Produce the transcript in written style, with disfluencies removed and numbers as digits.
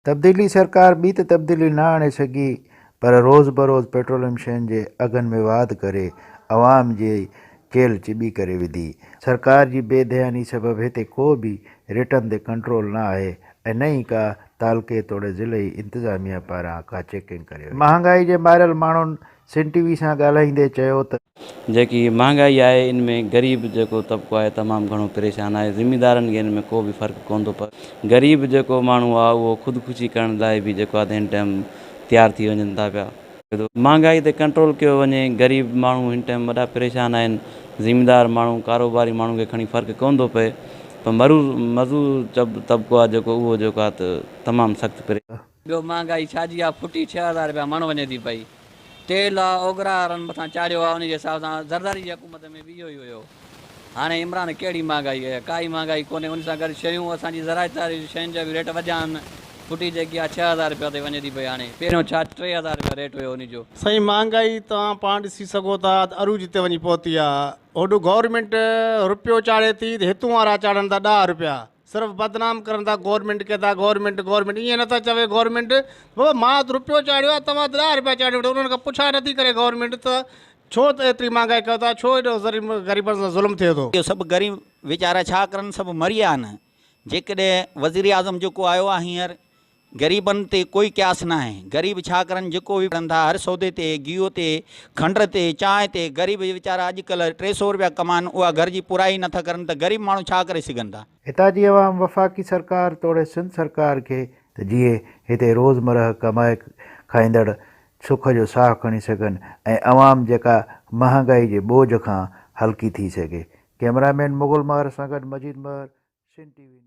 تبديلي سرڪار ٻي ته تبديلي نه آڻي سگهي پر روز بروز پيٽروليم شين جي اگهن ۾ واڌ ڪري عوام جي چيلهه چٻي ڪري وڌي. سرڪار جي بي ڌياني سبب هتي ڪو به ريٽن تي ڪنٽرول نه آهي ۽ نه ئي ڪا تعلقي توڙي ضلعي انتظاميا پاران ڪا چيڪنگ ڪري وڃي. مهانگائي جي ماريل ماڻهن سن ٽي وي سان ڳالهائيندي چيو ته. جيڪي مهانگائي آهي ان ۾ غريب جيڪو طبقو آهي تمام گهڻو پريشان آهي زميندارن کي ان ۾ ڪو به فرق ڪونه ٿو پوي غريب جيڪو ماڻهو آهي اهو خودڪشي ڪرڻ لاء به جيڪو آهي هن ٽائيم تيار ٿي وڃن ٿا پيا مهانگائي تي ڪنٽرول ڪيو وڃي غريب ماڻهو هن ٽائيم وڏا پريشان آهن زميندار ماڻهو ڪاروباري ماڻهو کي کڻي فرق ڪونه ٿو پئي پر مرو مزور طبقو آهي جيڪو اهو جيڪو آهي ته تمام سخت پريشان ٻيو مهانگائي ڇا جي آ ڦٽي 6000 رپيا مڻ وڃي ٿي پئي تيل آ اوگرا وارن مٿان چاڙهيو آ ان جي حساب سان زرداري جي حڪومت ۾ به اهو ئي هيو هاڻي عمران ڪهڙي مهانگائي ڪئي آ ڪائي مهانگائي ڪونهي ان سان گڏ شيون اسان جي زراعت واري شين جا به ريٽ وڌيا آهن ڦٽي جيڪي آ 6000 رپيا تي وڃي ٿي پئي هاڻي پهريون ڇا 3000 رپيا ريٽ هيو ان جو. سائين مهانگائي توهان پاڻ ڏسي سگهو ٿا ته عروج تي وڃي پهتي آ هوڏو گورنمينٽ رپيو چاڙهي ٿي ته هتون وارا چاڙهن ٿا ڏهه رپيا صرف بدنام ڪرن ٿا گورنمينٽ کي ٿا گورنمينٽ گورنمينٽ ائين نٿا چوي گورنمينٽ بابا مان ته روپيو چاڙهيو آهي توهان ته ڏهه روپيا چاڙهي وٺو انهن کان پڇا نٿي ڪري گورنمينٽ ته ڇو ته ايتري مهانگائي ڪيو ٿا ڇو ايڏو غريبن سان ظلم ٿئي ٿو. اهو سڀ غريب ويچارا ڇا ڪرن سڀ مري ويا آهن جيڪڏهن وزيراعظم جيڪو آيو آهي هينئر غريبن تي ڪوئي قياس ناهي غريب ڇا ڪرن جيڪو به پڙهن ٿا هر سودي تي گيهه تي کنڊ تي چانهه تي غريب ويچارا اڄ ڪلهه 300 روپيا ڪمائن اها گهر جي پورائي نٿا ڪرن ته غريب ماڻهو ڇا ڪري سگهن ٿا. هتان جي عوام وفاقي سرڪار توڙي سنڌ سرڪار کي ته جيئن هتي روزمرهه ڪمائي کائيندڙ سک جو ساهه کڻي سگهن ۽ عوام جيڪا مهانگائي جي ٻوجهه کان هلڪي ٿي سگهي. ڪئميرا مين مغل مهر سان گڏ مجيد مهر، سنڌ ٽي وي نيوز.